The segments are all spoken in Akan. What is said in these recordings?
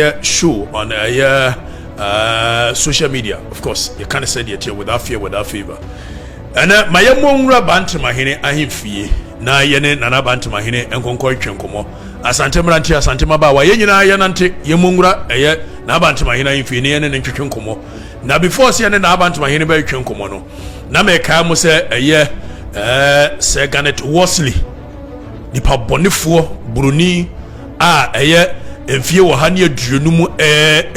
Ɛyɛ show on ɛyɛ social media, of course. Yɛka ne sɛ deɛ teɛ, without fear, without favor. Ɛnɛ ma yɛmmɔ nwura Bantemahene ahemfie na yɛne Nana Bantemahene nkɔnkɔ ntwe nkɔmmɔ. Asante mmerante, Asante mmabaawa, yɛn nyinaa yɛnante, yɛmmɔ nwura ɛyɛ Nana Bantemahene ahemfie ne yɛne ne ntwetwe nkɔmmɔ. Na before sɛ yɛne Nana Bantemahene bɛtwe nkɔmmɔ no, na mɛkae mo sɛ ɛyɛ Sir Garnet Worsley, nipa bɔnefoɔ buroni a ɛyɛ mfie 150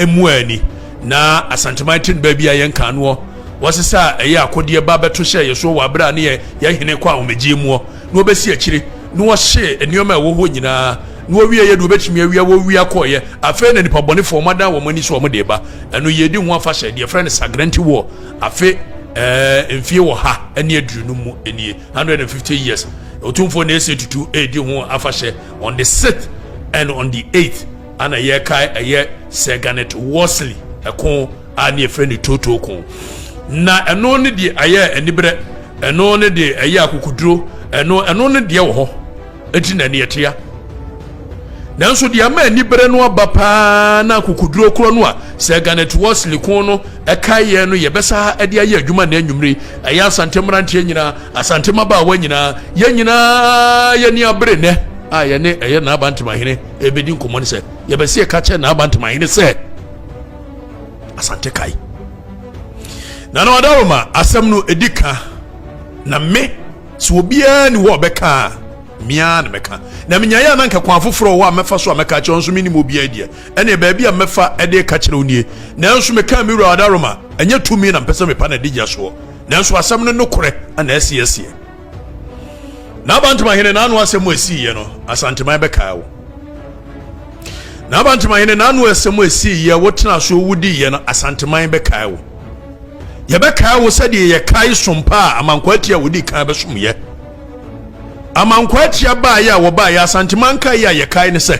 mu ani na Asanteman te no baabi a yɛn kan noɔ, wɔsesa a ɛyɛ akodeɛ ba bɛto hyɛ yɛ soɔ wɔ abere a ne yɛ yɛn hene kɔ ahomegyeɛ muɔ, na wɔbɛsi akyire na wɔhye nneɛma a ɛwɔ hɔ nyinaa na wɔwie yɛ de wɔbɛtumi awia, wɔwia kɔɔyɛ. Afei na nipa bɔnefoɔ wɔn adan wɔn ani so wɔn de ba. Ɛno yɛdi ho afahyɛ deɛ yɛfrɛ no Sagrenti War. Afe mfie 150 mu nie, 150 years, Otumfoɔ na ese tutu edi ho afahyɛ on the 6th and on the 8th. Ana yɛkae ɛyɛ Sir Garnet Worsley ɛko a ne yɛfrɛ no Toto ko. Na ɛno ne deɛ ɛyɛ aniberɛ, ɛno ne deɛ ɛyɛ akokoduro, ɛno ne deɛ wɔ hɔ eti na ɛne ɛtea. Nanso deɛ ama aniberɛ no aba paa na akokoduro korɔ no a Sir Garnet Worsley ko no ɛkae yɛn no, yɛbɛsa ɛde ayɛ adwuma na anwummere ɛyɛ Asante mmeranteɛ nyinaa, Asante mmabaawa nyinaa, yɛn nyinaa yɛni abere nɛ a yɛne ɛyɛ n'Abantemahene ɛbɛdi nkɔmmɔ no sɛ yɛbɛsi ɛka kyɛ n'Abantemahene sɛ Asante kae Nana Ɔdaroma asɛm no ɛdi ka. Na me sɛ obiara ni hɔ a ɔbɛka a, mea na mɛka. Na menyaeɛ a na nka kwan foforɔ wɔ hɔ a mɛfa so a mɛka kyerɛ nso menim obiara deɛ ɛne baabi a mɛfa ɛde ka kyerɛ wo nie. Nanso meka me wura Ɔdaroma, ɛnyɛ tumi na mpɛ sɛ mepa no adi gya soɔ, nanso asɛm no nokorɛ ana ɛsi ɛseɛ. Na Abantemahene n'ano asɛm a ɛsiiɛ no, Asanteman bɛkae wo. Na Abantemahene n'ano asɛm a ɛsiiɛ, wotena so wodiiɛ no, Asanteman bɛkae wo. Yɛbɛkae wo sɛdeɛ yɛkae sompa a Amankwaa a wɔdi kan bɛsomyɛ. Amankwaa atia baeɛ a wɔbaeɛ, Asanteman kaeɛ a yɛkae ne sɛ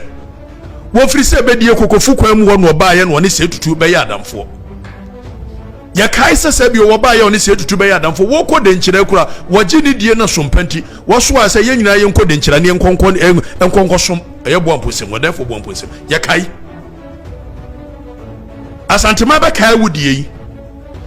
wɔfiri sɛ bɛdie Kokofu kwan mu hɔ na ɔbaeɛ na ɔne sɛ tutu bɛyɛ adamfoɔ. Yɛkae sɛ sɛ bio wɔbaeɛ a ɔne sɛ tutu bɛyɛ adamfoɔ, wɔkɔ Denkyira kura wɔgye ne die no sompa nti wɔsoa sɛ yɛn nyinaa yɛnkɔ Denkyira ne yɛnkɔnkɔ som ɛyɛ boa mposɛm ɔdɛfo boa mposɛm. Yɛkae Asantema bɛkae wo die yi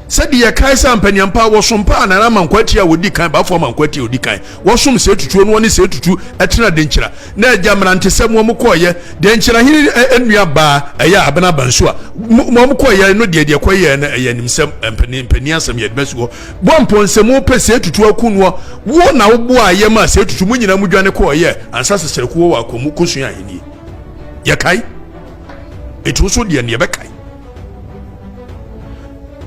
sɛdeɛ yɛkae sɛ ampaniampa wɔsom paa Nana Amankwati a wɔdi kan, Baafo Amankwati a wɔdi kan wɔsom sɛ tutuo no, wɔne sɛ tutu ɛtena Denkyira na agya mmerantesɛm wɔn kɔɔyɛ Denkyira hene nnua baa ɛyɛ Abena Bansu a wɔn kɔɔyɛ no deɛ deɛ kɔyɛ no ɛyɛ animsɛm, mpanin mpanin asɛm yɛde bɛsi hɔ bɔ mpɔnsɛm pɛ sɛ tutu aku noɔ. Wo na woboa ayɛ ma sɛ tutu mu nyinaa mu dwane kɔɔyɛ ansa sɛ sɛrɛkuo wɔ akɔmu kɔsua ahennie. Yɛkae ɛtu so deɛ neɛ bɛkae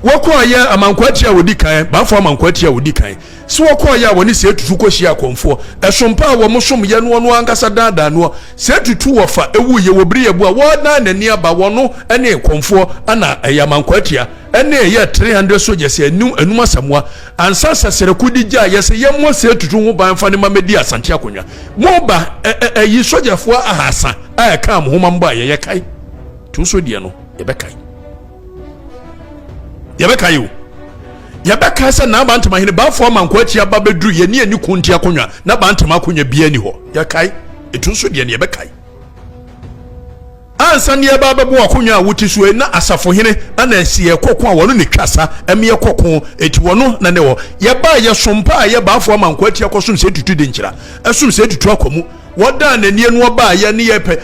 wɔkɔɔyɛ Amankwati a wɔdi kan, Baafo Amankwati a wɔdi kan sɛ wɔkɔɔyɛ a wɔne sɛ tutu kɔhyia akɔmfoɔ ɛsompa a wɔn som yɛ noɔ no ankasa daadaa noɔ sɛ tutu wɔfa ɛwu yɛ wɔbiri yɛ bu a wɔdan n'ani aba wɔno ne kɔmfoɔ ana ɛyɛ Amankwati a ɛne ɛyɛ 300 soldiers enum enum asamoa ansa sɛ sɛrɛko di gya yɛ sɛ yɛmmɔ sɛ tutu ho ban fa ne ma mɛdi Asante akonnwa mo ba ɛyi sogyafoɔ 300 a ɛka mo ho ma mbɔ a yɛyɛ kae to so deɛ no yɛbɛkae, yɛbɛkae o, yɛbɛkae sɛ na Abantama hene Baafo Amankwaa akyi aba bɛduru yɛne ani ko nti akonnwa na Bantama akonnwa bia ni hɔ. Yɛkae ɛtu nso deɛ no yɛbɛkae ansa ne yɛba bɛbɔ akonnwa a wote so na asafohene ana asi yɛ kɔko a wɔno ne twa sa ɛme yɛ kɔko eti wɔno na ne wɔ yɛba yɛsom pa a yɛ Baafo Amankwaa akyi akɔsom sɛ tutu de nkyira ɛsom sɛ tutu akɔ mu wɔdaa n'ani no ɔbaa yɛ ne yɛpɛ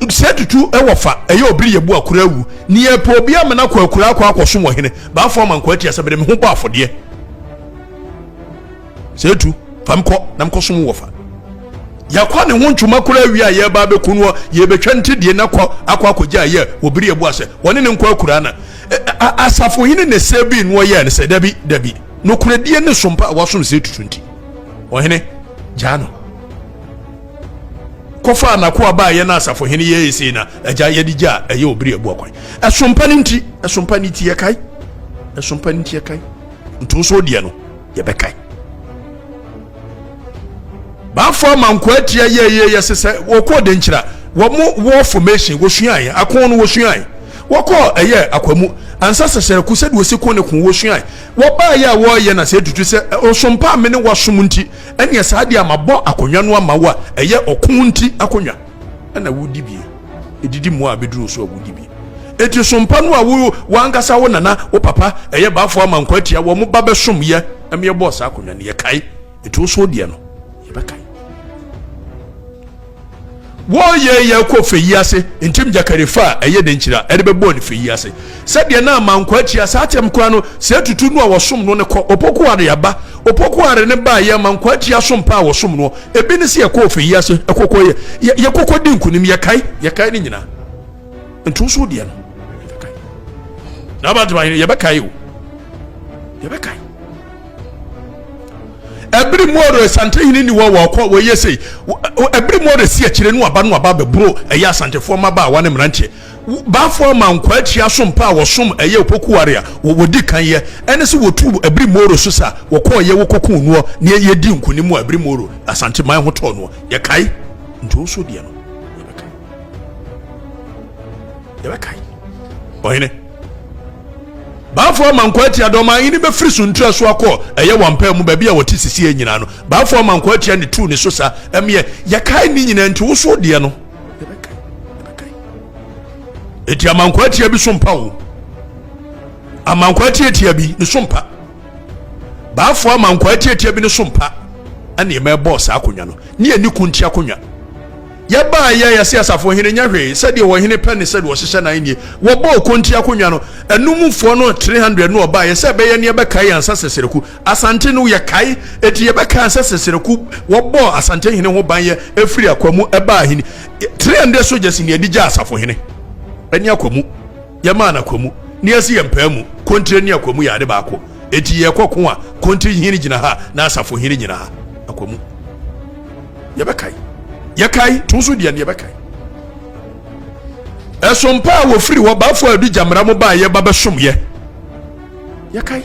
sɛ tutu ɛwɔ fa ɛyɛ obiri yɛ bu akora awu ne yɛpɛ obi amena kɔ akura akɔ akɔsom wɔ hene Baafo Amankwaa akyi asɛ mede me ho bɔ afɔdeɛ sɛ etu fam kɔ na mkɔsom wɔ fa yɛkɔ ne ho ntwoma kora awie a yɛba abɛku no yɛbɛtwa nti deɛ na kɔ akɔ akɔgya a yɛ wɔbiri yɛbu asɛ wɔne ne nkɔ akura na asafohene ne sɛ bi no ɔyɛɛ no sɛ dabi dabi, nokoradie ne sompa a wasom sɛ tutu nti ɔhene gyaa no kɔfa n'akoa baayɛ na asafohene yɛ ɛsei na agya yɛde gya a ɛyɛ obiri abu akwan ɛsompa no nti, ɛsompa no nti yɛkae, ɛsompa no nti yɛkae nti wo so deɛ no yɛbɛkae. Baafo Amankwaa atia yɛyɛ yɛ sɛ sɛ wɔkɔɔ Denkyira wɔn war formation wɔsuaeɛ, ako no wɔsuaeɛ, wɔkɔɔ ɛyɛ Akwamu ansa sɛ sɛrɛko sɛdeɛ wɔsi ko ne ko wɔsuaeɛ, wɔbaeɛ a wɔreyɛ na sɛ ɛtutu sɛ ɔsompa a me ne wasom nti ɛneɛ saa deɛ a mabɔ akonnwa no ama wo a ɛyɛ ɔko nti akonnwa ɛna wodi bie ɛdidi mu a bɛduru so a wodi bie. Eti sompa no a wo w'ankasa wo nana, wo papa, ɛyɛ Baafoɔ Amankwaa Atia, wɔn ba bɛsom yɛ ɛma yɛbɔɔ saa akonnwa no, yɛkae. Eti wo so deɛ no, yɛbɛkae. Wɔyɛ yɛ kɔ fɛ yi ase ntim gyakari fa a ɛyɛ denkyira ɛde bɛbɔɔ ne fɛ yi ase. Sɛdeɛ na Amankwaa Atia saa tɛm koraa no, sɛ tutu no a wɔsom no no kɔ Opoku Ware aba. Opoku Ware no baeɛ Amankwaa Atia som pa a wɔsom noɔ. Ebi ne sɛ yɛkɔɔ fɛ yi ase ɛkɔkɔ yɛ yɛkɔkɔ di nkunim yɛkae yɛkae ne nyinaa. Nti wo so deɛ no yɛbɛkae. Na abantema hene yɛbɛkae o yɛbɛkae. Ɛbere mu ɔrɔ Asantehene ni wɔ wɔkɔ wɔyɛ sei ɛbere mu ɔrɔ si akyire no aba no aba bɛboro ɛyɛ Asantefoɔ mmabaawa ne mmeranteɛ baafoɔ ama nkwa akyi asom pa a wɔsom ɛyɛ opokuware a wɔdi kan yɛ ɛne sɛ wɔtu ɛbere mu ɔrɔ so sa wɔkɔɔ yɛ wɔkɔku noɔ ne yɛdi nkonim a ɛbere mu ɔrɔ Asanteman ho tɔɔ noɔ yɛkae nti wo so deɛ no yɛbɛkae. Yɛbɛkae. Ɔhene. Baafoɔ ama nkwa atia dɔm ahene bɛfiri so ntura so akɔ ɛyɛ wɔn pɛɛ mu baabi a wɔte sisi nyinaa no. Baafoɔ ama nkwa atia ne tuu ne so sa ɛmeɛ yɛkae ne nyinaa nti woso deɛ no. Yɛbɛkae. Yɛbɛkae. Eti ama nkwa atia bi so mpa o. Ama nkwa atiatia bi ne so mpa. Baafoɔ ama nkwa atiatia bi ne so mpa. Ɛne ɛma ɛbɔɔ saa akonnwa no. Ne yɛ ne kunti akonnwa. Yɛbaa yɛ yɛse asafohene nyɛ hwee, sɛdeɛ ɔhene pɛ ne sɛdeɛ ɔhyehyɛ n'ahennie. Wɔbɔɔ konti akonnwa no, ɛno mu foɔ no 300 no ɔbaeɛ sɛ ɛbɛyɛ ne yɛbɛkae ansa Sɛsɛrɛku. Asante no yɛkae, enti yɛbɛkae ansa Sɛsɛrɛku. Wɔbɔɔ Asante hene ho ban yɛ ɛfiri Akwamu ɛbaa aheni. 300 soldiers ne yɛde gyaa asafohene ɛne Akwamu. Yɛmaa no Akwamu ne yɛse yɛmpaa mu, kontire ne Akwamu yɛ ade baako. Enti yɛkɔ ko a, kontire hene gyina ha na asafohene gyina ha. Akwamu. Yɛbɛkae. Yɛkae, to so deɛ no yɛbɛkae. Ɛsompa a wɔfiri hɔ baafo a ɛdu gyamera mo baa yɛba bɛsom yɛ. Yɛkae.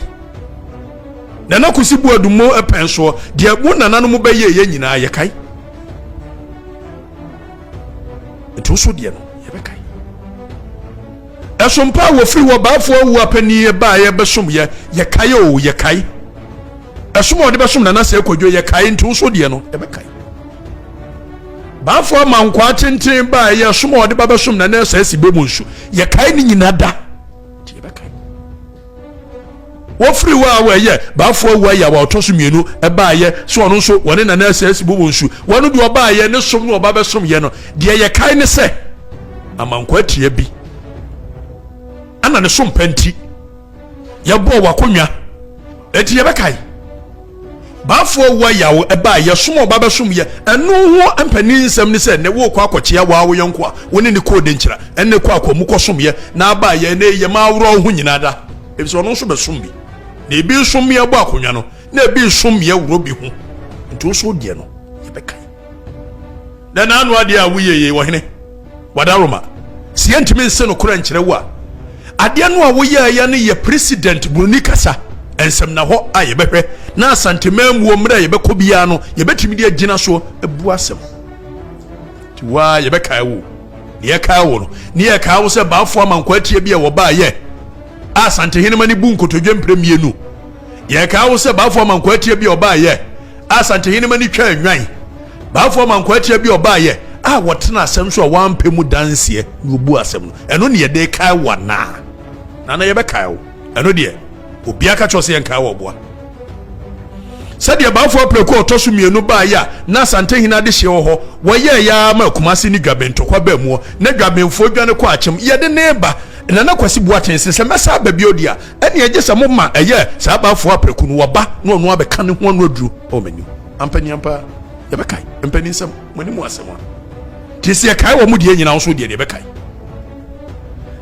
Nana Kwesi Boadu mo pɛn soɔ, deɛ mo nananom bɛyɛ yɛ nyinaa yɛkae. Nti wo so deɛ no yɛbɛkae. Ɛsompa a wɔfiri hɔ baafo awu apani baa yɛbɛsom yɛ, yɛkae o, yɛkae. Ɛsom a ɔde bɛsom Nana Sɛ Kwadwo yɛ kae nti wo so deɛ no ɛbɛkae. Baafo ama nkwaa tenten ba ɛyɛ ɛsom a ɔde ba bɛsom Nana Sɛ si bɛ mu nsu yɛ kae ne nyina da nti yɛbɛkae. Wɔfiri hɔ a wɔyɛ baafo awu ayɛ a ɔtɔ so mmienu ɛbaayɛ so ɔno nso wɔne Nana Sɛ si bɛ mu nsu wɔn deɛ ɔbaayɛ ne som no ɔba bɛsom yɛ no deɛ yɛ kae ne sɛ amankwaa tia bi ana ne som pɛ nti yɛbɔɔ w'akonnwa enti yɛbɛkae baafoɔ wo ayawo ɛbaa yɛsom ɔba bɛsom yɛ ɛno ho mpanin nsɛm ne sɛ ne wokɔ akɔkyea waa wo yɔnko a wo ne ne kɔɔ denkyira ɛne kɔ akɔ mu kɔsom yɛ na abaa yɛ ne yɛ ma aworɔ ho nyinaa da efisɛ ɔno nso bɛsom bi na ebi nso mmea bɔ akonnwa no na ebi nso mmea wuro bi ho nti wo so deɛ no yɛbɛkae Na n'ano adeɛ a woyɛ yei, ɔhene, wadaroma, sɛ yɛntumi nse nokorɛ nkyerɛ wo a, adeɛ no a woyɛeɛ no yɛ president buroni kasa nsɛmnahɔ a yɛbɛhwɛ na Asanteman muo mmerɛ a yɛbɛkɔ biara no yɛbɛtumi de agyina soɔ abu asɛm. Nti wo ara yɛbɛkae wo. Ne yɛkae wo no, ne yɛkae wo sɛ Baafoɔ Amankwaatia bi a wɔbaeɛ a Asantehenema no bu nkotodwe mprɛ mmienu. Yɛkae wo sɛ Baafoɔ Amankwaatia bi a ɔbaeɛ a Asantehenema no twaa nnwan. Baafoɔ Amankwaatia bi a ɔbaeɛ a wɔtena asɛm so a wampɛ mu danseɛ na ɔbu asɛm no. Ɛno ne yɛde kae wo anaa? Nana yɛbɛkae wo. Ɛno deɛ, obiara ka kyerɛ wo sɛ yɛnkae wo ɔboa. Sɛdeɛ Baafoɔ Apraku a ɔtɔ so mmienu baeɛ a na Asantehene adehyeɛ wɔ hɔ, wɔyɛeɛ ara ma Kumase ne Dwaben ntɔkwa baa muɔ, na Dwabenfoɔ dwane kɔɔ Akyem. Yɛde no reba, Nana Kwasi Boateng se sɛ mɛsan aba bio deɛ a, Ɛnneɛ gye sɛ moma ɛyɛ saa abaafoɔ aprɛko no, wɔba na ɔno abɛka ne ho ano aduro wɔ m'anim. Ampa ni ampa, yɛbɛkae mpaninsɛm, mo anim asɛm a. Nti sɛ yɛkae wɔ mo deɛ nyinaa nso deɛ deɛ yɛbɛkae.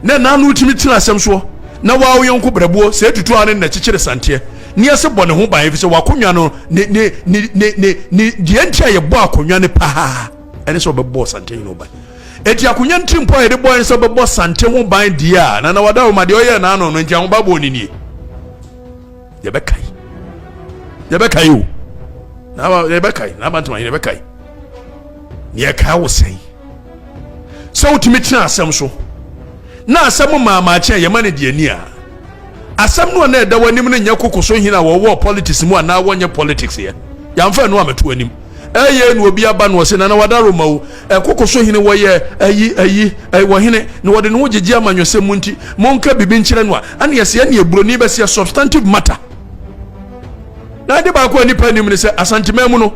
Na ɛna no tumi tena asɛm soɔ na waa wo yɔnko brɛboɔ sɛ etutu a ne nna kyekyere santeɛ ne ɛsɛ bɔ ne ho ban efisɛ w'akonnwa no ne ne ne ne ne ne deɛ nti a yɛbɔ akonnwa no paa ɛne sɛ ɔbɛbɔ santeɛ nyina ban. Eti akonnwa ntirimpɔ a yɛde bɔ yɛn sɛ ɔbɛbɔ sante ho ban deɛ a, Nana Wadaroma deɛ ɔyɛɛ n'ano no nti ahobammɔ no nie. Yɛbɛkae. Yɛbɛkae o. Na yɛbɛkae. Na abantoma yɛbɛkae. Na yɛkae wo sɛn? Sɛ wotumi tena asɛm so na asɛm maamaakye a yɛma no deɛ ni a, asɛm no a na ɛda w'anim no nyɛ koko so hene a wɔwɔ politics mu anaa wɔnyɛ politics yɛ. Yɛamfa ɛno ammɛto anim. Ɛyɛ na obi aba na ɔse Nana Wadaroma o, ɛkoko so hene wɔyɛ ayi ayi wɔ hene na wɔde ne ho gyegye amanyɔsɛm mu nti monka biribi nkyerɛ no a, ɛne ɛsɛ ɛne buroni bɛseɛ substantive matter. Na ade baako a nipa nim ne sɛ Asanteman mu no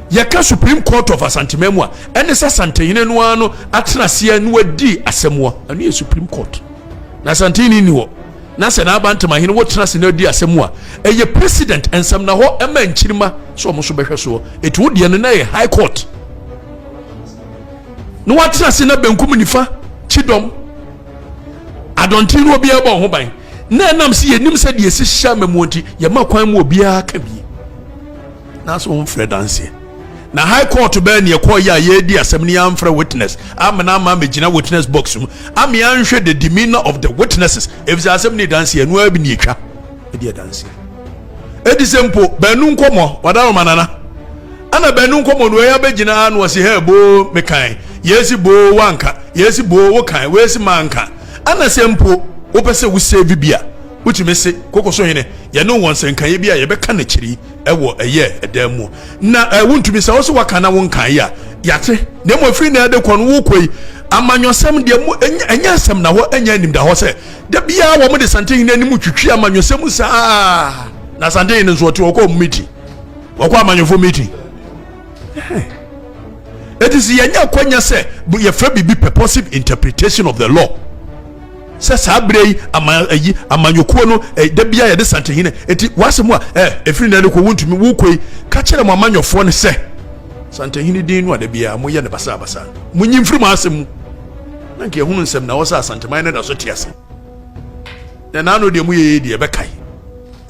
yɛka Supreme Court of Asanteman mu a ɛne sɛ Asantehene no ara no atena aseɛ na wadi asɛm ɛno yɛ Supreme Court. Na Asantehene ni hɔ na sɛ n'aba ntamahene wotena ase na adi asɛm a ɛyɛ president nsɛm na hɔ ɛma nkyirima sɛ wɔn nso bɛhwɛ soɔ. Eti wo deɛ no na yɛ High Court na watena ase na benkum nifa kyidɔm adɔnten no obiara bɔ ho ban na ɛnam sɛ yɛnim sɛ deɛ ɛsi hyehyɛ amamuo nti yɛma kwan mu obiara ka bi nanso wɔn mfrɛ danseɛ na high court bɛɛ ne ɛkɔɔ yɛ a yɛredi asɛm ne yɛamfrɛ witness amena ama amɛgyina witness box mu ama yɛanhwɛ the demeanor of the witnesses efisɛ asɛm ne danseɛ ɛno ara bi ne ɛtwa ɛdi adanseɛ ɛdi sɛ mpo baanu nkɔmmɔ wadaroma nana Ana baanu nkɔmmɔ no ɛyɛ abɛgyina ano ɔsi hɛ boo mekan yɛsi boo wanka yɛsi boo wokan wɔsi manka ana sɛ mpo wopɛ sɛ wo save bi a wotumi se koko so hene yɛne wɔn nsɛnkaeɛ bi a yɛbɛka n'akyiri ɛwɔ ɛyɛ ɛdan mu na ɛ wontumi sɛ wo sɛ waka na wonkan yi a yɛate na mmom ɛfiri na ɛde kɔ no wokɔ yi amanyɔsɛm deɛ mu ɛnyɛ asɛm na hɔ ɛnyɛ anim da hɔ sɛ da biara wɔn de santehene anim twitwi amanyɔsɛm saa na santehene nso ɔte ɔkɔ meeting wɔkɔ amanyɔfoɔ meeting eti sɛ yɛnyɛ akwanya sɛ yɛfrɛ biribi purposive interpretation of the law sɛ saa berɛ yi ama ayi amanyɔkuo no eh, da bia yɛde santehene eti w'asɛm a eh, ɛfiri nna no kɔ wontumi wokɔ yi ka kyerɛ mo amanyɔfoɔ no sɛ santehene din no a da bia moyɛ no basabasa monyi mfiri mo asɛm mu na nka ɛhunu nsɛm na wɔ sɛ asanteman no da so te ase na n'ano deɛ moyɛ deɛ ɛbɛkae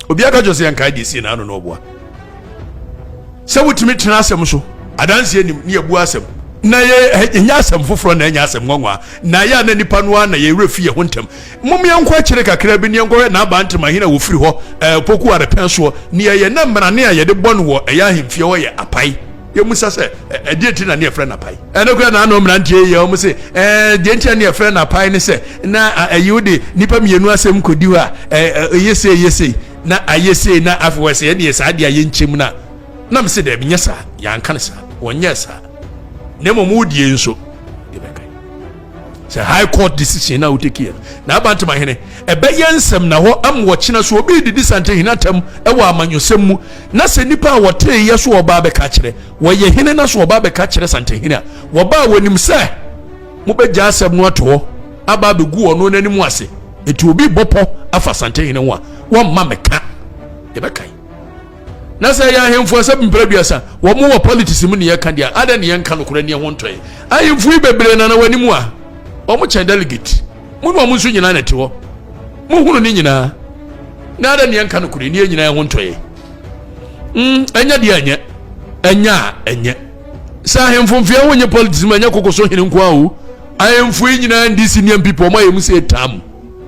obiara ka kyerɛ sɛ yɛnkae deɛ ɛsii n'ano na ɔboa sɛ wotumi tena asɛm so adanseɛ nim ne yɛbu asɛm na yɛnyɛ asɛm foforɔ na ɛnyɛ asɛm nwanwa na yɛ a na nipa no ara na yɛwerɛ fi yɛ ho ntɛm mom yɛnkɔ akyire kakra bi ne yɛnkɔhwɛ n'aba ntɛm ahene a wɔfiri hɔ ɛɛ poku arepɛn soɔ ne yɛyɛ na mmarane a yɛde bɔ no wɔ ɛyɛ ahemfie hɔ yɛ apae Yɛmmisa sɛ, Ɛdeɛn nti na ne yɛfrɛ no apae? Ɛno koraa na ano mmeranteɛ yi yɛ wɔn se, ɛɛ, deɛ nti a ne yɛfrɛ no apae ne sɛ, na ɛyi wo de nnipa mmienu asɛm kɔdi hɔ a, ɛyɛ sei, ɛyɛ sei, na ayɛ sei, na afei wɔ sɛ ɛdeɛ saa deɛ a yɛnkyɛm no a. Na me se daabi, nyɛ saa, yɛanka no saa, wɔnyɛɛ saa. Na mmom wo deɛ nso, yɛbɛkae. Sɛ high court decision na wotake yɛ no, na abantemahene, ɛbɛyɛ nsɛm na hɔ ama wɔkyena so obi redidi santehene atam wɔ amanyɔsɛm mu na sɛ nnipa a wɔtee yɛ so wɔba abɛka kyerɛ wɔyɛ hene na so wɔba abɛka kyerɛ santehene a wɔba a wɔnim sɛ mobɛgya asɛm no ato hɔ aba abɛgu ɔno n'anim ase eti obi bɔ pɔ afa santehene ho a wɔmma mɛka yɛbɛkae na sɛ ɛyɛ ahemfo a sɛ mpere aduasa wɔn wɔ politics mu ne yɛka deɛ adɛn ne yɛnka nokorɛ ne ɛho ntɔe ahemfo yi bebree na na wɔn anim a wɔn kyɛn delegate mo ne wɔn nso nyinaa na ɛte hɔ mo hunu ne nyinaa na adɛn ne yɛnka nokorɛ ne yɛn nyinaa ɛho ntɔe mm ɛnyɛ deɛ ɛnyɛ ɛnyɛ a ɛnyɛ sɛ ahemfo mfeɛ ho nyɛ politics mu ɛnyɛ koko so hene nko a o ahemfo yi nyinaa ndc ne npp wɔn ayɛ mu sɛ ɛtam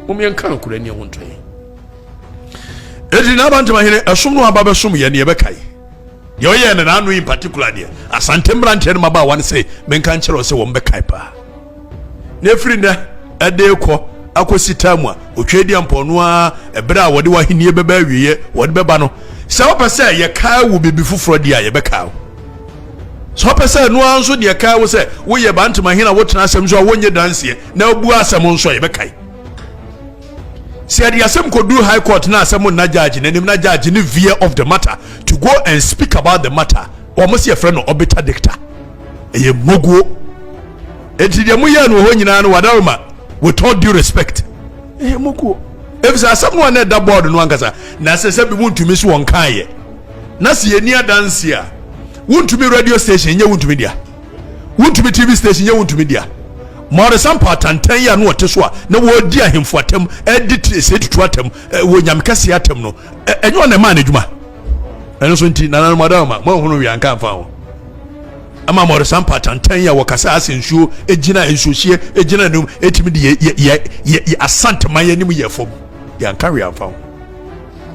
mo yɛnka nokorɛ ne ɛho ntɔe Enti n'abantama hene ɛsom no aba bɛsom yɛ ne yɛbɛkae deɛ ɔyɛɛ no n'ano in particular deɛ asante mmeranteɛ no mmabaawa no sɛ menka nkyerɛ sɛ wɔn bɛkae paa na ɛfiri nnɛ ɛde kɔ akɔsi taa mu a otwa di ampɔn no ara ɛberɛ a wɔde w'ahennie bɛba awieɛ wɔde bɛba no sɛ wopɛ sɛ yɛkae wo biribi foforɔ deɛ a yɛbɛkae wo sɛ wopɛ sɛ ɛno ara nso deɛ kae wo sɛ woyɛ bantama hene a wotena asɛm so a wonyɛ danseɛ na wobu asɛm nso a yɛbɛkae Sɛ yɛde asɛm kɔduru high court na asɛm nna judge n'anim na judge ne veer off the matter to go and speak about the matter, wɔn sɛ yɛfrɛ no obiter dicta. Ɛyɛ mmoguo. Enti deɛ moyɛɛ no wɔ hɔ nyinaa no wadaroma with all due respect. Ɛyɛ mmoguo. Efisɛ asɛm no a na ɛda board no ankasa na sɛ sɛ bi wontumi so wɔn kaeɛ. Na sɛ yɛni adanse a wontumi radio station nyɛ wontumi dea. Wontumi TV station nyɛ wontumi dea. Maurice Ampaw tantan yi a na ɔte so a na wɔredi ahemfo atam, ɛdi sɛ tutu atam, wɔ nyame kɛseɛ atam no, ɛnyɛ ɔna ɛmaa n'adwuma. Ɛno nso nti, nananom adaoma, mo ahunu wia nka mfa ho. Ama Maurice Ampaw tantan yi a wɔkasa asɛ nsuo gyina nsuohyeɛ gyina n'anim, ɛtumi de yɛ yɛ yɛ yɛ asanteman anim yɛ fam. Yɛanka wia mfa ho.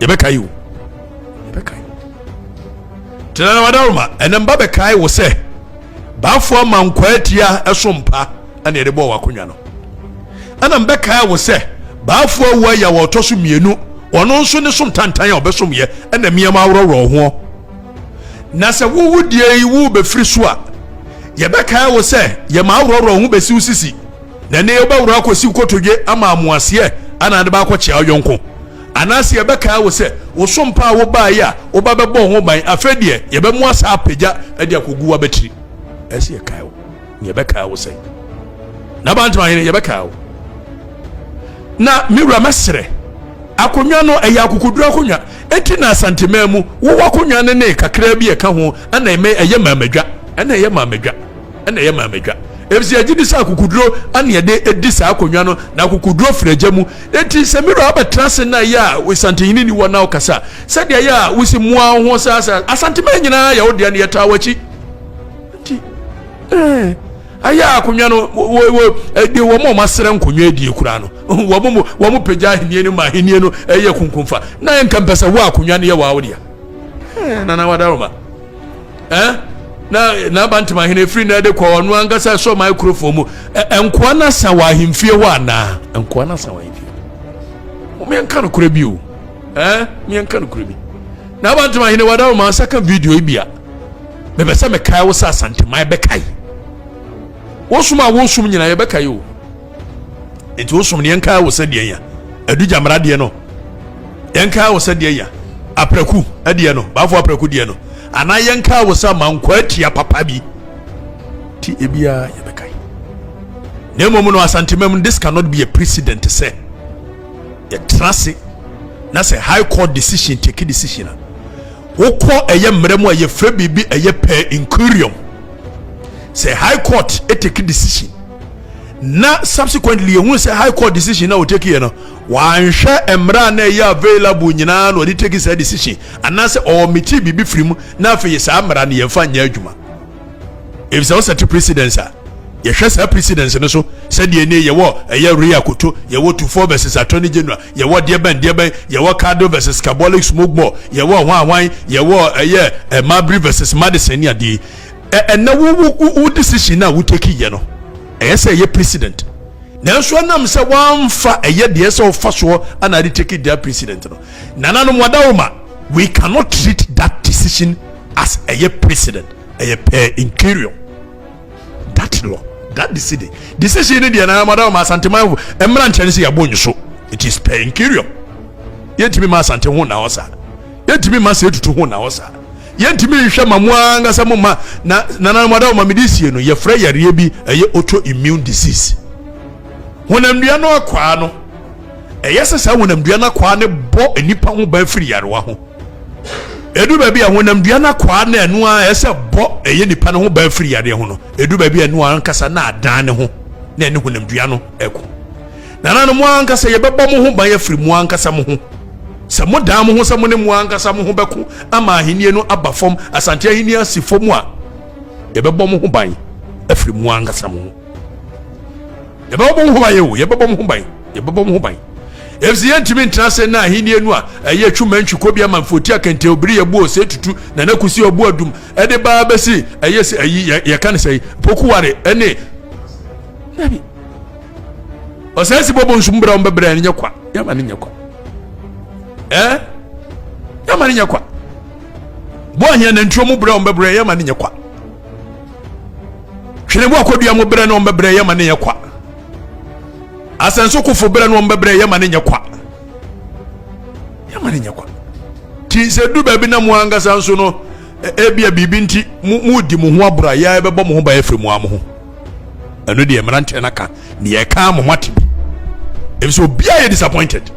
Yɛbɛka yi o. Yɛbɛka yi. Tena na wadaroma ɛnɛ mba bɛkae wo sɛ baafo ama nkwaa atia ɛso mpa ɛna yɛde bɔɔ w'akonnwa no ɛna mbɛkae wo sɛ baafo awu ayɛ wɔ ɔtɔ so mmienu ɔno nso ne som tantan a ɔbɛsom yɛ ɛna mmiɛma aworɔworɔ hoɔ. Na sɛ wo wo deɛ yi wo bɛfiri so a, yɛbɛkae wo sɛ yɛma aworɔworɔ wo ho bɛsi wo sisi, na ɛnɛ wobɛworɔ akɔsi wo kotodwe ama amoaseɛ ana ade baakɔkyea wo yɔnko. Anaasɛ yɛbɛkae wo sɛ wo so mpa a wobaeɛ a woba bɛbɔɔ ho ban, afei deɛ yɛbɛmoa saa apagya de akɔgu w'abatiri. Ɛsɛ yɛkae wo. Na yɛbɛkae wo sɛn? N'abantema hene, yɛbɛkae wo. Na me wura mɛsrɛ, akonnwa no ɛyɛ akokoduru akonnwa. Enti na Asanteman mu wowɔ akonnwa no ne kakraa bi ɛka ho ɛna ɛmɛ ɛyɛ maamadwa ɛna ɛyɛ maamadwa ɛna ɛyɛ maamadwa. Efisɛ yɛgye di sɛ akokoduro ɛna yɛde edi saa akonnwa no na akokoduro firi agya mu. Enti sɛ me wura abɛtena ase na ɛyɛ a Asantehene ni wɔ na ɔkasa sɛdeɛ ɛyɛ a wosi mmoa wo ho saa sɛ Asanteman nyinaa yɛ wo deɛ no yɛtaa w'akyi. Nti ɛɛ ayɛ akonnwa no wɔ wɔ ɛde wɔn a wɔasrɛ nkonnwa adie koraa no wɔn mu wɔn pagya ahenni no ma ahenni no ɛyɛ kunkunfa na yɛn nka mpɛ sɛ wo akonnwa no yɛ wɔn awodea ɛɛ nana wadaroma ɛɛ na n'aba ntoma ahene efiri na ɛde kɔ ɔno ankasa ɛsɔ microphone mu ɛ nkoa n'asa wɔ ahemfie hɔ anaa nkoa n'asa wɔ ahemfie wɔn yɛn nka no korɛ bi o ɛɛ yɛn nka no korɛ bi n'aba ntoma ahene wadaroma nsa ka video yi bia. Mepɛ sɛ mekae wo sɛ Asanteman bɛkae. Wo som a wosom nyinaa yɛbɛkae o. Nti wo som no yɛnkae wo sɛ deɛ ya. Adugya mmara deɛ no yɛnkae wo sɛ deɛ ya. Apraku deɛ no, baafo apraku deɛ no. Anaa yɛnkae wo sɛ amankwaa tia papa bi. Ti ebiara yɛbɛkae. Na mmom no Asanteman mu this cannot be a precedent sɛ yɛtena ase na sɛ high court decision take decision a Wokɔ ɛyɛ mmerɛ mu a yɛfrɛ biribi ɛyɛ per incuriam. Sɛ high court take decision na subsequently yɛhunu sɛ high court decision na wɔtake yɛ no wanhwɛ mmerɛ a na ɛyɛ available nyinaa na ɔde take saa decision anaasɛ ɔɔmete biribi firi mu na afei saa mmara no yɛmfa nyɛ adwuma. Efisɛ wo sɛte precedence a, yɛhwɛ saa precedence no so sɛdeɛ ne yɛwɔ ɛyɛ Rea Koto, yɛwɔ Tuffour versus Attorney General, yɛwɔ deɛ bɛn deɛ bɛn, yɛwɔ Cardo versus Carbolic Smoke Ball, yɛwɔ hwan hwan, yɛwɔ ɛyɛ eh, Marbury versus Madison ne adeɛ yi. Ɛnɛ wo wo wo decision a wo take yɛ no, ɛyɛ sɛ ɛyɛ precedent. Nanso ɛnam sɛ wamfa ɛyɛ deɛ sɛ ɔfa soɔ ana ade take that precedent no. Nananom wadawoma, we cannot treat that decision as ɛyɛ precedent. Ɛyɛ per incuriam that law that decision decision ni deɛ na amada wɔn asanteman mmra nkyɛn sɛ yɛabɔ nso it is per incuriam yɛntumi ma asante ho na hɔ saa yɛntumi ma sɛ etutu ho na hɔ saa yɛntumi nhwɛ ma mo ankasa mo ma na nana amada wɔn amadi sie no yɛfrɛ yareɛ bi ɛyɛ autoimmune disease honamdua no akwaa no ɛyɛ sɛ saa honamdua no akwaa no bɔ nipa ho ban firi yarewa ho. Edu baabi a honamdua no akwaa na ɛno ara ɛsɛ bɔ ɛyɛ nipa no ho ban firi yadeɛ ho no, edu baabi a ɛno ankasa na adan ne ho na ɛne honamdua no ɛko. Nananom mo ankasa yɛbɛbɔ mo ho ban afiri mo ankasa mo ho. Sɛ mo dan mo ho sɛ mo ne mo ankasa mo ho bɛko ama ahenni no aba fam, Asante ahenni asi fam a, yɛbɛbɔ mo ho ban afiri mo ankasa mo ho. Yɛbɛbɔ mo ho ban o, yɛbɛbɔ mo ho ban, yɛbɛbɔ mo ho ban. Efisɛ yɛntumi ntena ase na ahenni no a ɛyɛ twuma ntwi bi ama mfoti akɛntɛn obiri yɛ bu ose tutu na na kusi ɔbo adum ɛde baa bɛsi ɛyɛ sɛ ɛyi yɛka ne sɛ pokuware ɛne dabi ɔsɛn si bɔbɔ nsum brɛ ɔmbɛbrɛ ne nyɛ kwa yɛma ne nyɛ kwa ɛɛ yɛma ne nyɛ kwa bɔ ahia nantwie mu brɛ ɔmbɛbrɛ yɛma ne nyɛ kwa. Twene bo akɔdua mo berɛ ne wɔn bɛbrɛ yɛ ma ne yɛ kwa. Asɛnso kofo berɛ ne wɔn bɛbrɛ yɛ ma ne nyɛ kwa. Yɛ ma ne nyɛ kwa. Ti sɛ du baabi na mo ankasa nso no ebia biribi nti mo mo di mo ho aboro a yɛ bɛbɔ mo ho ban afiri mo ara mo ho. Ɛno deɛ mmeranteɛ no aka ne yɛka mo ho ate bi. Efisɛ obiara yɛ disappointed.